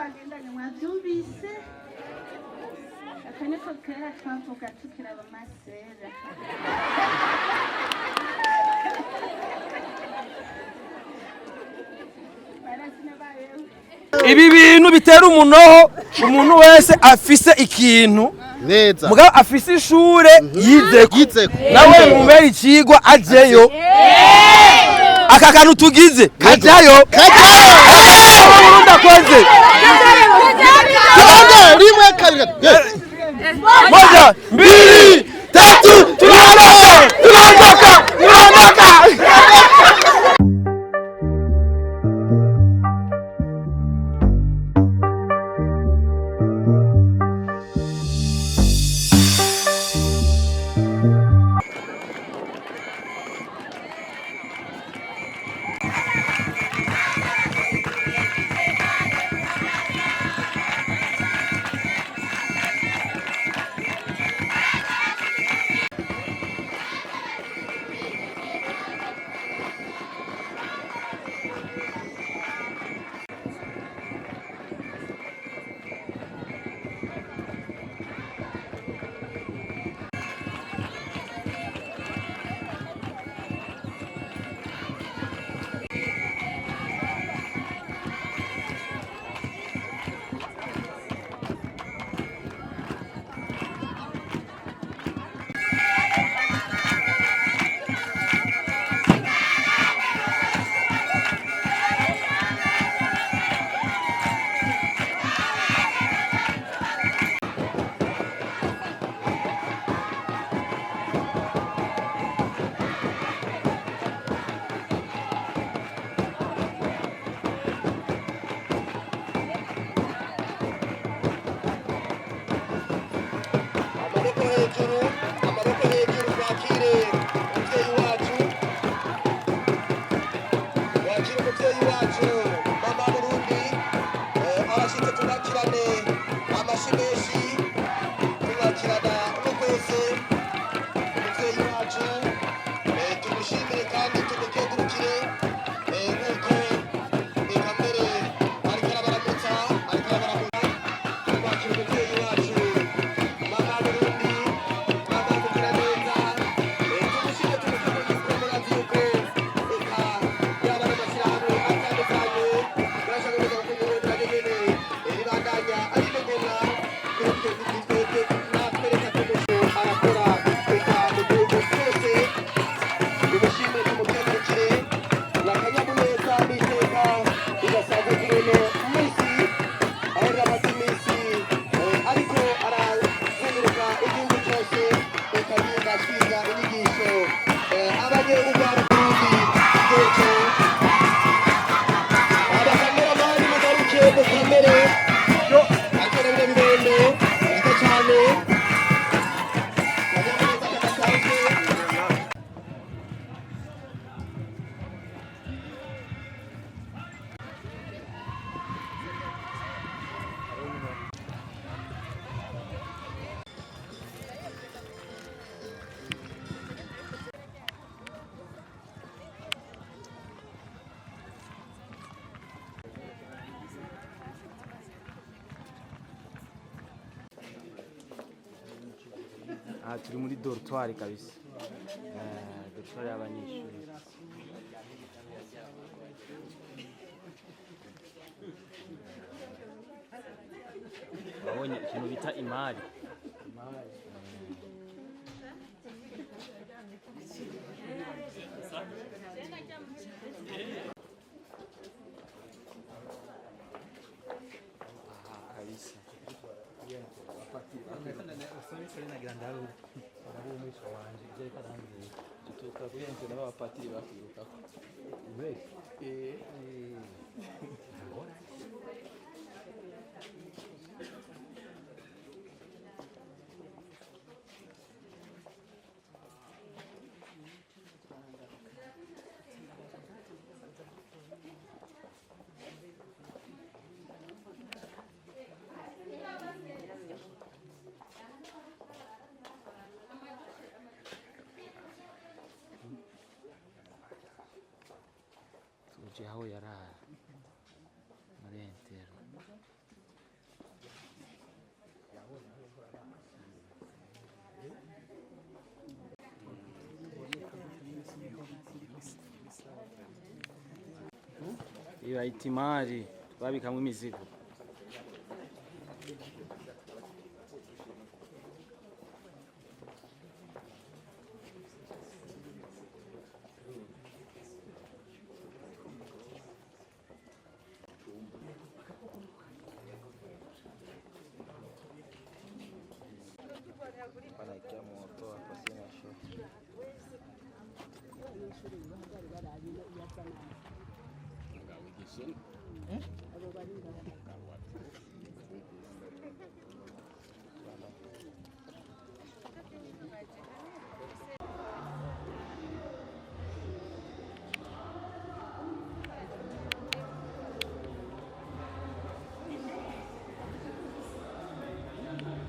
Twagendanye mwabyumvise, aka niko kera twavuga tukiri abamasera. Ibi bintu bitera umunoho umuntu wese afise ikintu neza. Mugabo afise ishure yizeko. Yizeko. Nawe mubera icigwa ajeyo. Aka kantu tugize kajayo. Kajayo. Burundi akoze. Tuende rimwe, kabiri, gatatu. Moja, mbili, tatu, tunaondoka, tunaondoka, tunaondoka. Amaboko hejuru, amaboko hejuru, twakire umubyeyi wacu, wakire umubyeyi wacu mama Burundi. Abashitse tubakirane amashi menshi, tubakirana n'ukwese umubyeyi wacu. Tumushimire kandi tumukengurukire. Nk'uko eka mbere ariko arabaramutsa, ariko arabaramutsa. Twakira umubyeyi wacu mama Burundi, mama Mugiraneza. Tumushime, tumukengurukire, kuko murazi yuko eka yaba n'amashyirahamwe atandukanye turashaka kuza kuko naryo nyene ribandanya ari ngomwa twebwe natwe. Reka tumushe, arakora eka mu gihugu cyose. Tumushimire, tumukengurukire. Ni akanyamuneza n'iteka bidasanzwe kuri uno munsi aho ramaze iminsi ariko arazenguruka igihugu cyose, eka yiga twiga inyigisho abanyeurwarundi bw'ejo. Abakameramani mugaruke mukamere akera bino bibondo byiza cyane, akanyamuneza kadasanzwe. Aha turi muri dortoir kabisa. Dortoir y'abanyeshuri. Wabonye ikintu bita imari. Aha kabisa. Tuje aho yarara muri interne. Bayita imari babikamwo imizigo.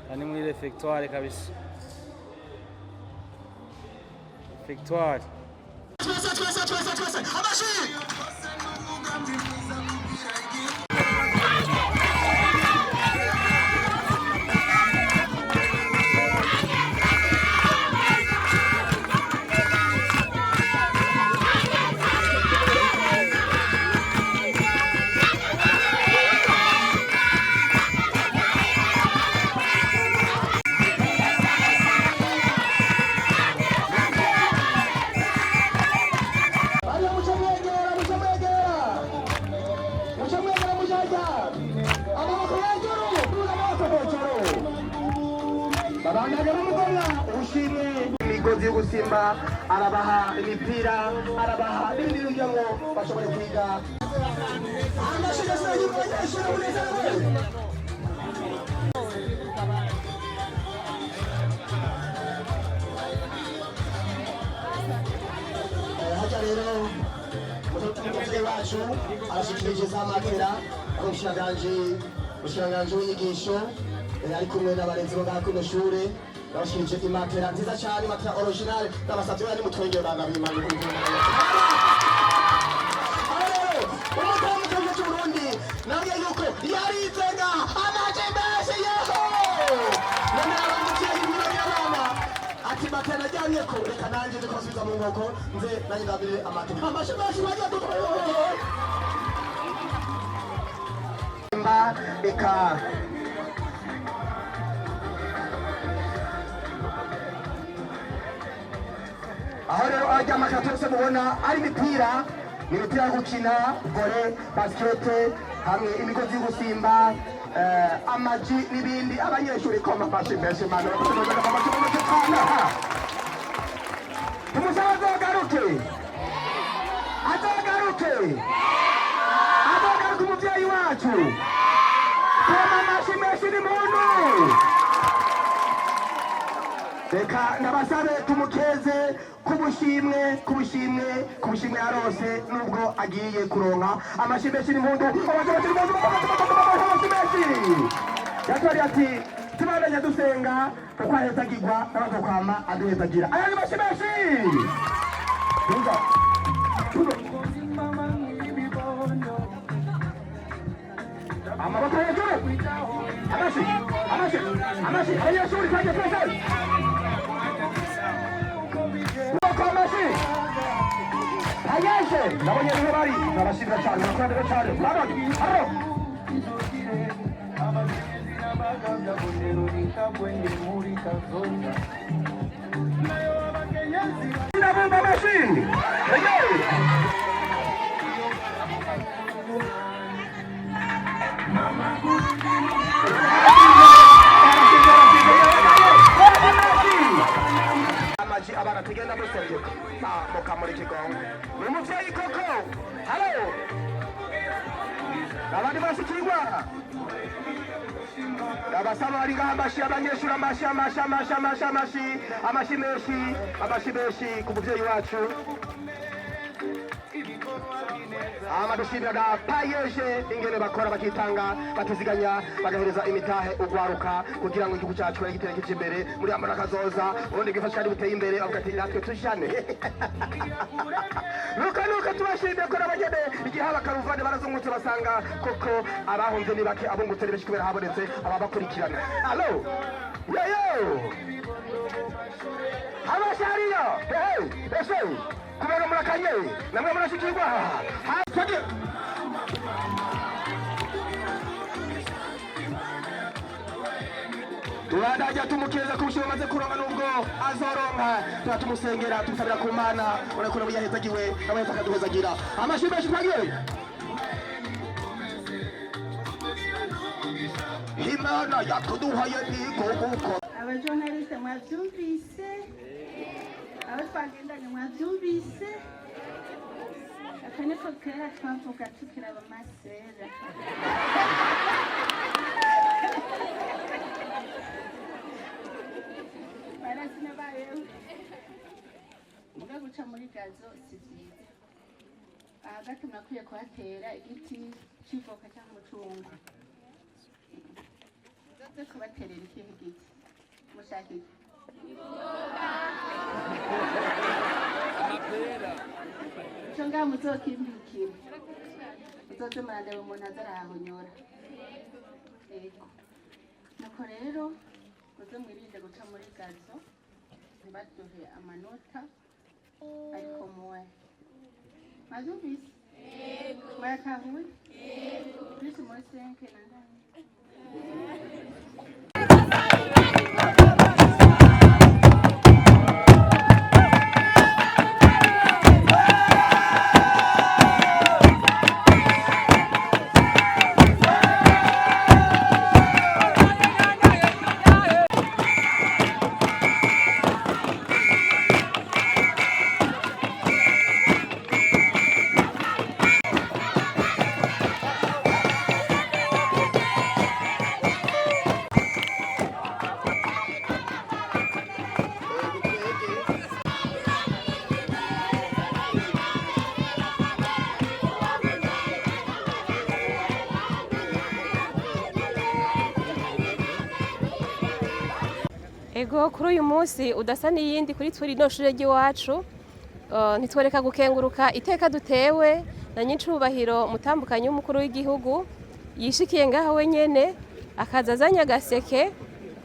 Aha ni muri réfectoire kabisa. Réfectoire. Twese, twese, twese, twese, amashi! Hariya muce mwegera, muce mwegera, muce mwegera, mujajya amaboko hejuru, duza amaboko hejuru, babandanya bamugomwa ubushimwe, imigozi yo gusimba, arabaha imipira, arabaha n'ibindi kugira ngo bashobore kwiga. Amashanyarazi y'abanyeshuri munezerwe. Hajya rero umuvyeyi wacu arashikirije za matera ari umushikiranganji w'inyigisho, ari kumwe n'abarezi bo ngaha kw'ino shure, bashikirije imatera nziza cane, imatera original. Ndabasavye bari mutwengere bana b'Imana. Aho rero umukuru w'igihugu cy'Uburundi nawe yuko yarize ngaha, amaje menshi yeho none abamuvyeyi ntibabira ati matera najyamyeko, reka nanjye nze kubasubiza mu nkoko, nze nanjye ndabire amatera. Amashi menshi bagiye mba reka. Aho rero ajya amakarato yose mubona ari imipira, ni imipira yo gukina volley, basket, hamwe imigozi yo gusimba, amaji n'ibindi. Abanyeshuri, koma amashi menshi mano, amashi menshi cyane. Tumusabe azogaruke, azogaruke, azogaruke umubyeyi wacu. Koma amashi menshi ni muntu. Reka ndabasabe tumukeze kubushimwe, kubushimwe, kubushimwe yarose nubwo agiye kuronka. Amashi menshi n'impundu, amashi menshi n'impundu, amashi menshi. Yatwari ati tubandanya dusenga kuko ahezagirwa n'abazokwama aduhezagira. Aya ni mashi menshi. Duga. Duga. Amaboko hejuru, amashi, amashi, amashi. Abanyeshuri twagiye twese. Amaboko, amashi ayeshe. Nabonye niho bari, nabashimira cyane, murakoze cyane. Murabona haro. Ndabumva amashi. Hey! Amaji abana tugenda dusengeka mukamuri kigongo ni umuvyeyi koko. Halo, abandi bashikirwa, abasaba bari ngaha, amashi abanyeshuri, amashi, amashi, amashi, amashi, amashi, amashi menshi, amashi menshi ku muvyeyi wacu. Hama dushimira na PAEEJ ingene bakora bakitanga, batiziganya, bagahereza imitahe ugwaruka kugira ngo igihugu cyacu gitere kije imbere muri amara kazoza ubundi bwifasha kandi buteye imbere. Avuga ati natwe tujane nuko nuko tubashimiye ko n'abagene igihe haba karuvane barazungutse, basanga koko abahunze ni bake, abungutse ni benshi kubera habonetse ababakurikirana. Alo yeyo, abashariyo hehe, ese kubera murakanye namwe murashikirwa. Twage. Tubandanya tumukeza ku bushimwe amaze kuronka, nubwo azoronka tuba tumusengera, tumusabira ku Mana. Urabona ko nawe yahezagiwe, nawe yaheze akaduhezagira. Amashyi menshi, twagiye. Imana yakuduhaye niko guko. Abajournaliste mwabyumvise, abo twagendanye mwabyumvise. Aka niko kera twavuga tukiri abamasera. Barazina bayeho muga guca muri gazon si byiza. Ahagati murakwiye kuhatera igiti c'ivoka cyangwa umucungwe. Nzoze kubaterera ikihe giti? Mushaka iki? Ico ngaha muzokimbikira, muzoze murandeba umuntu aza arahahonyora. Ego, nuko rero muze mwirinde guca muri gazon, ntibaduhe amanota. Ariko muwe mwavyumvise, mwayatahuye plus moins 5 nangani. Ego, kuri uyu munsi udasa n'iyindi kuri turi rino shure ry'iwacu, ntitworeka gukenguruka iteka dutewe na nyicubahiro mutambukanyi w'umukuru w'igihugu yishikiye ngaho wenyene, akaza azanye agaseke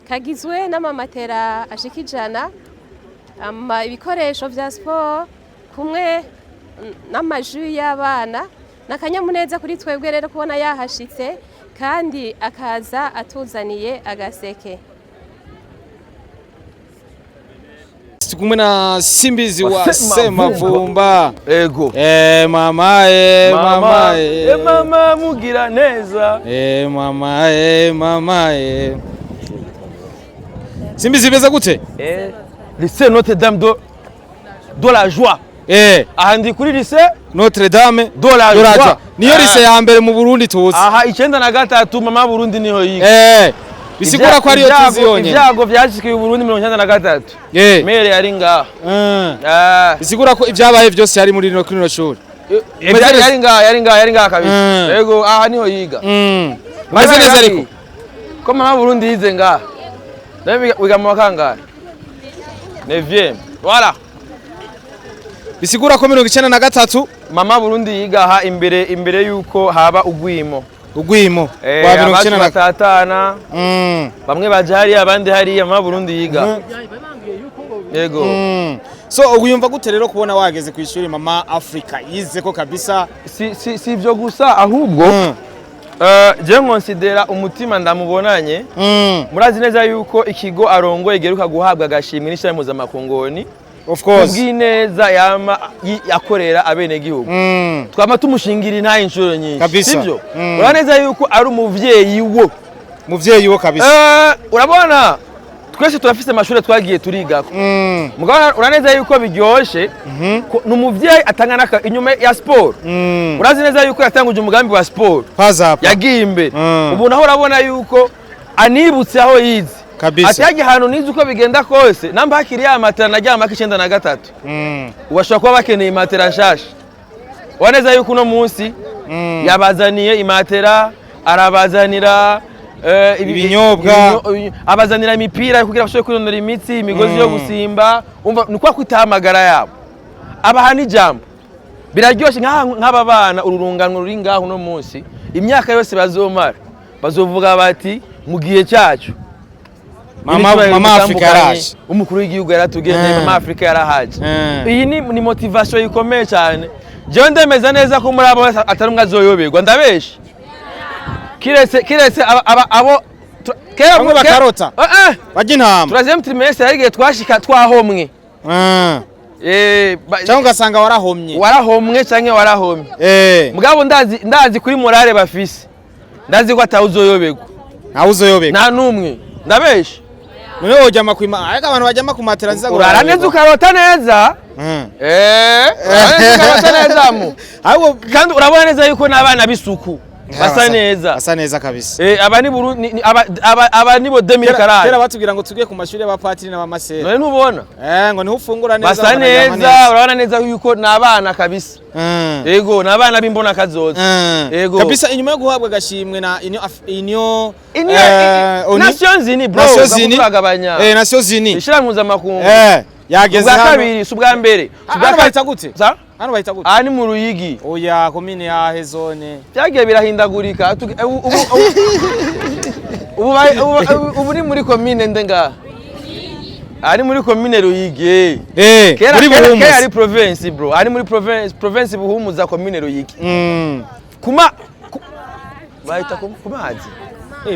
kagizwe n'amamatera ashika 100, ama ibikoresho vya siporo kumwe n'amajus y'abana. N'akanyamuneza kuri twebwe rero kubona yahashitse kandi akaza atuzaniye agaseke. Kumwe na Simbizi wa Semavumba. Semavumba. Ego. Eh mama, eh mama, eh eh mama mugira neza. Eh mama, eh mama, eh. Simbizi, beza gute? Eh, lycée Notre Dame de la Joie. Aha ndi kuri lycée Notre Dame de la de la Joie. Joie. Niyo lycée ya mbere mu Burundi tuzi. Aha 93 mama Burundi niho yiga. Bisigura ko ariyo tuzi yonyene. Ibyago byashikiye Burundi 93. Mere yari ngaha. Ah. Bisigura ko ibyabaye byose yari muri rino kuri rino shuri. Yari ngaha, yari ngaha, yari ngaha kabisa. Yego, aha niho yiga. Meze neza ariko. Ko mama Burundi yize ngaha. Nawe wiga mu wa kangahe? Neuvième. Voilà. Bisigura ko 93 Mama Burundi yiga aha imbere yuko haba ugwimo. Ugwimo Wa wa mirongo icenda na batatana. Bamwe baje hariya, abandi hariya, mama Burundi yiga. Yego. So uyumva gute rero kubona wageze ku ishuri mama Africa yize ko kabisa? Si ivyo gusa, ahubwo je nkonsidera umutima ndamubonanye. Murazi neza yuko ikigo arongoye giheruka guhabwa agashimwe n'ishirahamwe mpuzamakungu Of course. kubw'ineza yama akorera abenegihugu. Twama tumushingira intahe inshuro nyinshi. Kabisa. Sivyo? Urabona neza yuko ari umuvyeyi wo Muvyeyi wo kabisa. Urabona twese turafise amashure twagiye turigako. Mugabo urabona neza yuko biryoshe ni umuvyeyi atanga n'aka inyuma ya siporo. Urazi neza yuko yatanguje umugambi wa siporo. Pazapa. Yagiye imbere. Ubu naho urabona yuko anibutse aho yize. Kabisa. Ati hajya ahantu nize, uko bigenda kose namba hakiri ya matera naryamako 93. Ubu bashobora kuba bakeneye imatera nshasha. Urabona neza yuko uno munsi yabazaniye imatera, arabazanira Ibinyobwa. Abazanira imipira kugira bashobore kwinonora imitsi, imigozi yo gusimba. Umva, ni kwa kwitaho amagara yabo, abaha n'ijambo. Biraryoshe nk'aba bana, uru rungano ruri ngaho uno munsi, imyaka yose bazomara bazovuga bati mu gihe cyacu Mama Africa yaraje. Umukuru w'igihugu yaratugendeye, mama Africa yarahaje. Iyi ni motivation ikomeye cyane. Jewe ndemeza neza ko muri abo bose atari umwe azoyoberwa. Ndabeshe? Kiretse abo Kera Bamwe bakarota. Barya intama. Troisième trimestre hari igihe twashika twahomwe. Cyangwa ugasanga warahomye. Warahomwe canke warahomye. Mugabo ndazi kuri morale bafise, ndazi ko atawuzoyoberwa. Ntawe uzoyoberwa. Nta numwe, ndabesha? None woryama kwima, ariko abantu baryama ku matera nziza ngo Urara neza, ukarota neza. Urara neza, ukarota neza mu Ahubwo kandi urabona neza yuko n'abana b'isuku basa neza. Basa neza kabisa. Aba ni Buru aba ni bo 2000 Kera karari. Batubwira ngo tugiye ku mashuri y'abapatiri n'abamasera. None ntubona? Ngo niho ufungura neza. Basa bakanaryama. neza, urabona neza yuko n'abana kabisa. Yego, n'abana b'imbona kazoza. Yego. Kabisa, inyuma yo guhabwa agashimwe na Union ONU. Nations Unies, bro. Nations Unies. Turagabanya. Nations Unies. Ishirahamwe mpuzamakungu. Yageze Ubwa hano. kabiri, si ubwa mbere. Si ubwa Hano bahita gute? Sa? Hano bahita gute? Aha ni mu Ruyigi. Oya, komine yahe, zone? Byagiye birahindagurika. Ubu ni muri komine nde ngaha? Aha ni muri komine Ruyigi. Kera Muri kera Buhumuza. Kera ari province, bro. Ari muri province Buhumuza, komine Ruyigi. Kuma bahita ku mazi.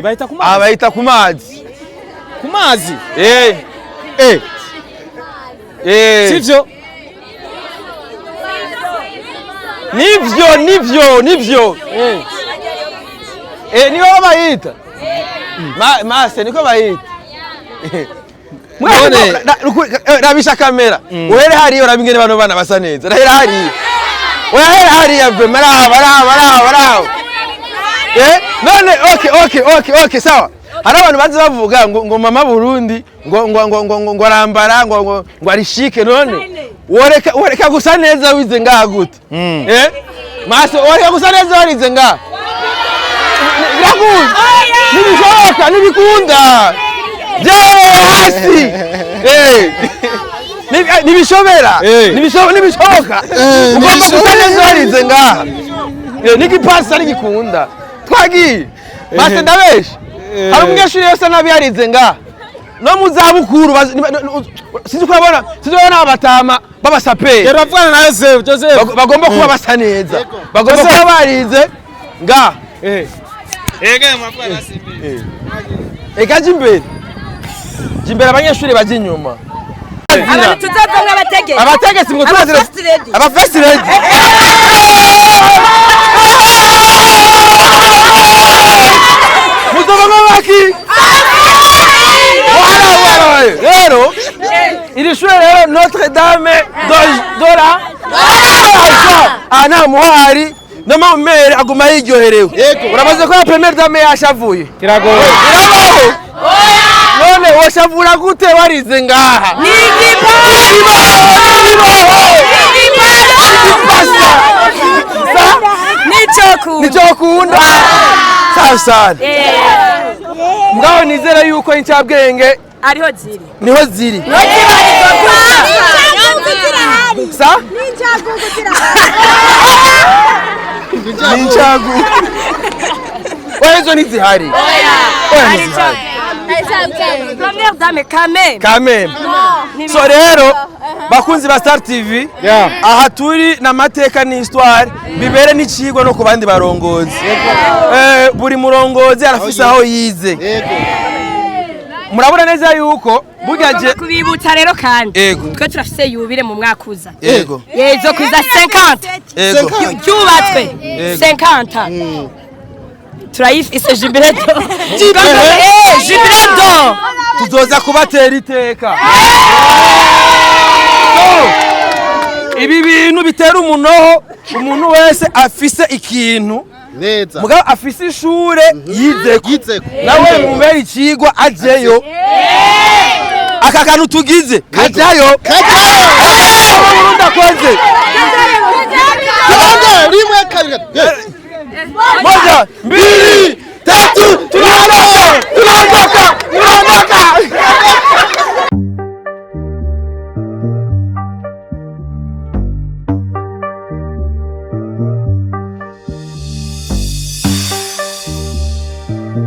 Bahita ku Ah, mazi. bahita ku mazi. Ku mazi. Sivyo? Nivyo, nivyo, nivyo. Niko bayita. Mase niko bayita. Rabisha kamera. Uhere hariya, uraba ingene bano bana basa neza. Rahera hariya. Urahera hariya vraiment, raba, raba, raba, raba. None okay, sawa. Hari abantu bazi bavuga ngo mama Burundi ngo arambara ngo arishike. None woreka gusa neza wize ngaha gute? Mase, woreka gusa neza warize ngaha? Birakunda, ntibishoboka, ntibikunda, byawe hasi. Ntibishobera. Ntibishoboka, ugomba gusa neza warize ngaha. N'igipasi ntigikunda. Twagiye, mase, ndabesha? Hari umunyeshuri wese nabi yarize ngaha no mu zabukuru, sinzi ko urabona, sinzi ko urabona abatama b'abasaperi. Uravugana na Joseph, Joseph. Bagomba kuba basa neza, bagomba kuba barize ngaha. Ega muravugana na Simbi. Eka, jya imbere, jya imbere, abanyeshuri bajya inyuma. Abantu tuzovamwo abategetsi. Abategetsi ngo turazira. Aba first lady. Aba first lady. Muzovamwo baki? Voilà, voilà, rero iri shure rero, Notre Dame Dora, aha nta muhari no mère aguma yiryoherewe. Uramaze ko ya première dame yashavuye? Kiragoye. Birabaho. None washavura gute warize ngaha? Ntibibaho. Igipasa. Nico. Nicyo ukunda. Sawa sana. Mugabo nizere yuko incabwenge ariho ziri. Niho ziri. Sa nincagu. Oya, izo ntizihari. Oya, ntizihari. Première dame quand même. Kameme. So rero, bakunzi ba Star TV, aha turi n'amateka n'histoire, bibere n'icigwa no ku bandi barongozi. Buri murongozi arafise aho yize. Murabona neza yuko burya je Kubibutsa rero kandi, twe turafise yubile mu mwaka uza. Yezo kuza 50. Cyubatswe 50, turayifise jubilé d'or. Jubilé d'or. Tuzoza kubatera iteka. So, ibi bintu bitera umunoho umuntu wese afise ikintu neza. Mugabo afise ishure yizeko, Yizeko. nawe mubere ikigwa, ajeyo. Aka kantu tugize kajayo. Kajayo.